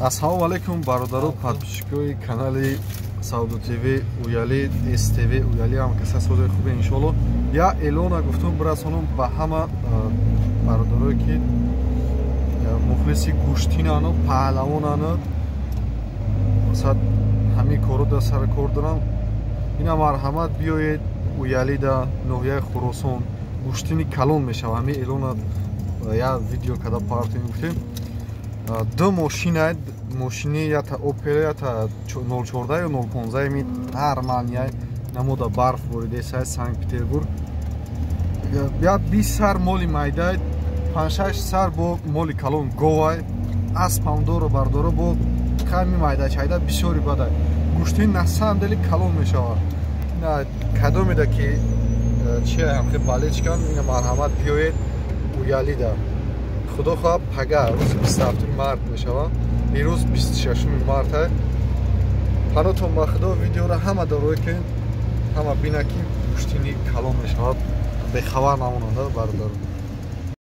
Ассалому алайкум, бародаро, подписчикои канали Савдо ТВ, Уяли СТВ, Уяли ҳам каса сози хубе, иншоалло. Я эълона гуфтум бирасонум ба ҳама бародарое, ки мухлиси гӯштинану паҳлавонану масалан ҳамин корро дар сари кор дорам. Ина, марҳамат, биёед Уялида, ноҳияи Хуросон, гӯштини калон мешава. Ҳамин эълона я видео када партем, гуфтем. Ду мошина, мошини ята Опел, ята 04 ё 015 ми нормальный намода, барф боридесай Санкт Петербург. Я 20 сар моли майдай, 5-6 сар бо моли калон, говай, аспам дору, бардоро, бо ками майда чайда бисёри бадай. Гӯштин на самом деле калон мешавад. На кадомеда ки чи ҳамхе болельщикан, ина, марҳамат, биёед Уялида. Худо хоҳад, пага рӯзи 27 март мешавад, ирӯз 26 марта. Панотон ба Худо, видеоро ҳама дорое ки ҳама бина, ки гӯштини калон мешавад, бехабар намонанда, бародар.